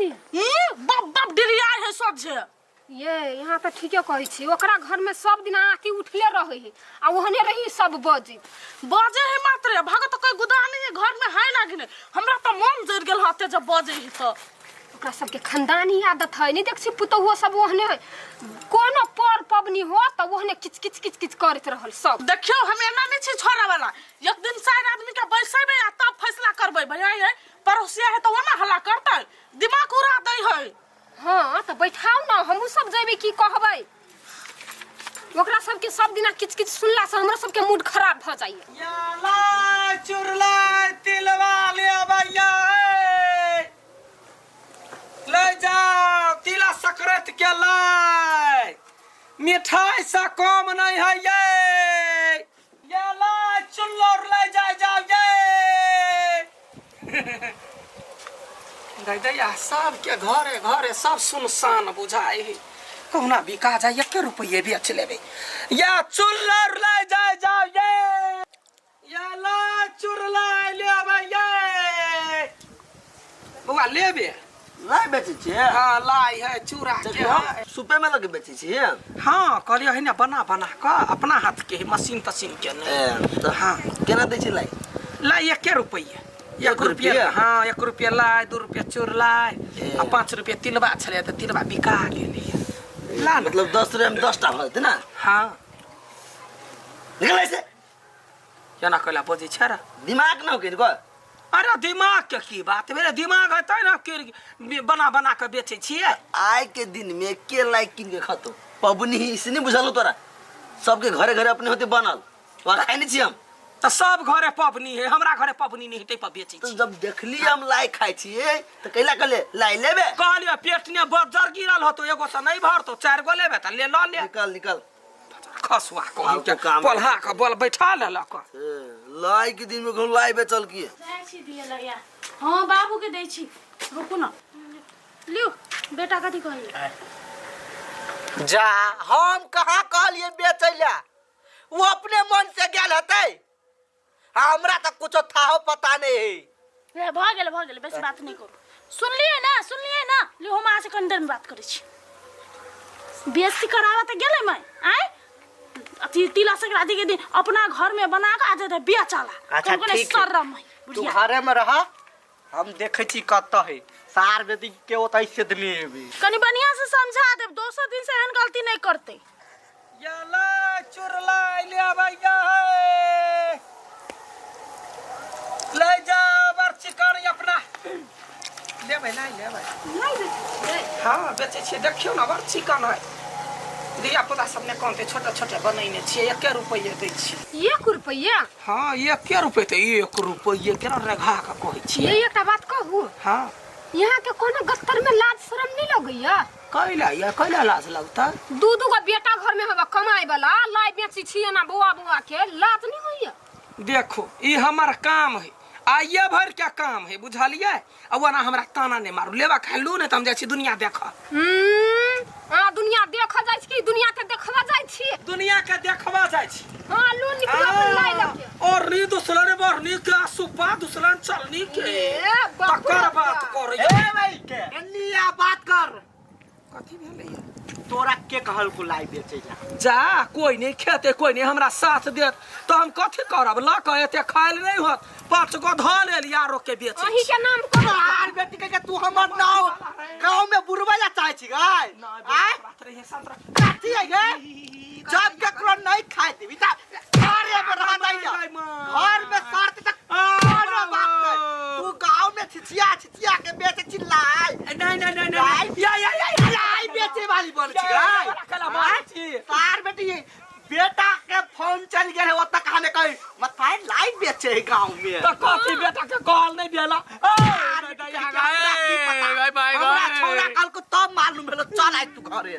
दिए। हम्म, बब बब डिरियाय है सोझे। ये यहाँ तऽ ठीके कहै छी, ओकरा घर में सब दिन आती उठले रहे है आ ओहने रही सब बजैत। बजे है मात्र भगत कोई गुदानी है घर में है लागी नहीं। हमरा तो मन जर गेल हते जब बजे है तो। ओकरा सबके खानदानी आदत है, नहीं देख छी पुतहुओ सब ओहने है, कोनो पर पबनी हो तऽ ओहने किच किच किच किच करैत रहल सब। देखियो हम एना नहीं छी छोड़ा वाला, एक दिन चार आदमी के बैसेबे आ तब फैसला करबै। भैया ये पड़ोसिया है तो ओना हल्ला करतै, दिमाग उड़ा दै है। हाँ तऽ बैठाउ ना, हमहूँ सब जेबै की कहबै ओकरा सबके, सब दिना किच किच सुनला से हमरा सबके मूड खराब भऽ जाइए। या लाय चुरलाय तिलवा ले अबैया ए। ले जाओ तिला सकरत के लाय, मिठाई से कम नहीं है ये। या लाय चुल्लर ले जाए जाओ ये। गई दैया सबके घरे घरे सब सुनसान बुझाए है, कहुना बिका जाए एक रुपये बेच लेबे। या चुल्लर ले जाए जाओ ये। या ला चुरला लेबे ये बौआ लेबे। लाइ बेचै छियै? हाँ लाई है चूड़ा के है। सुपे में लगे बेचै छियै? हाँ कहलियै है ने बना बना कऽ अपना हाथ के है, मशीन तशीन के नहीं। ए, तऽ हाँ। केना दै छियै लाई? लाई एके रुपये। एक एक रुपये? रुपये? हाँ 1 रुपये लाई, 2 रुपये चूर लाई ए। आ 5 रुपये तिलबा छलै तऽ तिलबा बिका गेलै। ला ने। मतलब 10 रुपये में 10 टा भऽ जेतै ने? हाँ। निकल ऐसे। केना कैला बजै छै रे? दिमाग न हो किनको। अरे दिमाग के की बात भेलै, दिमाग हेतै ने कि बना बना के बेचै छियै। आइ के दिन में के लाई किन के खतो पबनी ही से नहीं बुझल हो तोरा, सबके घरे घरे अपने होते बनल वहाँ खाइ नहीं छी हम। तऽ सब घरे पबनी है, हमरा घरे पबनी नहीं हेतै पर बेचै तो छी। जब देखली हम लाई खाइ छियै तऽ कैला कहले लाई लेबे? कहलियै पेट ने बज्जर गिरल होतो, एगो से नहीं भरतो, 4 गो लेबे तऽ ले लऽ ले। निकल निकल। खसुआ कहूँ के फालतू काम। पल्हा के बल बैठा लेलक। ए, लाई के दिन में कहूँ लाई बेचल की? जाइ छी दिए लैया। हाँ बाबू के दै छी, रुकू न। लिउ बेटा कथी कहैया? जा हम कहाँ कहलिए बेचै ला, वो अपने मन से गेल हेतै, हमरा तऽ कुछो थाहो पता नहीं है। ए, भऽ गेल भऽ गेल, बेसी बात नहि करू। सुनलियै ना, सुनलियै ना? लियौ हम अहाँसँ कनि देरमे बात करै छी। बेइज्जती कराबऽ तऽ गेलै मैं आँय, अथी तिला संक्रांति के दिन अपना घर में बना कऽ आ जेतै बेचला। अच्छा, कनि ठीक है। शरम है तू बुढ़िया। घरे में रह, हम देखै छी कतऽ है सार बेटी के, ओतै से देने एबै। कनि बढ़िया से समझा देब, दोसर दिन से एहन गलती नहि करतै। या ला चुरला ले आबैया है, ले जा बर चिकन अपना लेबै नहीं लेबै? हाँ बेचै छियै, देखियौ ने बड़ चिकन है, धिया पुता सब ने कहते छोटे छोटे बनैने छियै, एके रुपये दै छियै। 1 रुपैआ? हाँ 1 रुपये तऽ 1 रुपये केना रेघा के कहै छियै। ये एकटा बात कहू? हाँ। यहाँ के कोनो गत्तर में लाज शरम नहीं लगैया? कैला या कैला लाज लगता? दू दू गो बेटा घर में हवा कमाए वाला, लाई बेची छी एना बौआ बौआ के, लाज नहीं होइया? देखो ई हमर काम है, आइए भर के काम है बुझलियै, आ ओना हमरा ताना नहीं मारू, लेबा खाय लू नहीं तऽ हम जाइ छी दुनिया देखऽ। आ दुनिया देखऽ जाइ छी कि दुनिया के देखबा जाइ छी? दुनिया के देखबा जाइ छी। हाँ लू निकलो अपन लाई लके। और नी दूसरे बरनी के सुपा दूसरे चलनी के। ए, बाप रे तकर बाप। बात करे। ए भाई के एन्नी आ बात कर। कथी भेलै यौ? तोरा के कहल को लाई बेचै ला? जा कोई नहीं खेते, कोई नहीं हमरा साथ देत तो हम कथी करब, ल के एते खायल नहीं होत, 5 गो धऽ लेल यारो के बेचै अहीं छी। के नाम करू। आर बेटी के तू हमर नाव गांव में बुरबै ला चाहै छी गाय? आय बात रही है, शांत रह। कथी है गे? जब केकरो नहीं खाए देबी त घरे में रह जाइया, घर में शर्त तक कोनो बात नहीं, तू गांव में छिछिया छिछिया के बेच चिल्लाय। नहीं नहीं नहीं नहीं या या या या लाई बेचे वाली बोल छी या, गाय। या, या, या, या, सार बेटी बेटा के फोन चल गेल है ओतऽ कहाँ कही मथाई लाई बेचे है गांव में। तो कथी बेटा के कहल नहीं भेला? सार बेटी के हमरा की पता? हमरा छौड़ा कल को तब मालूम भेलो। चल आइ तू घरे।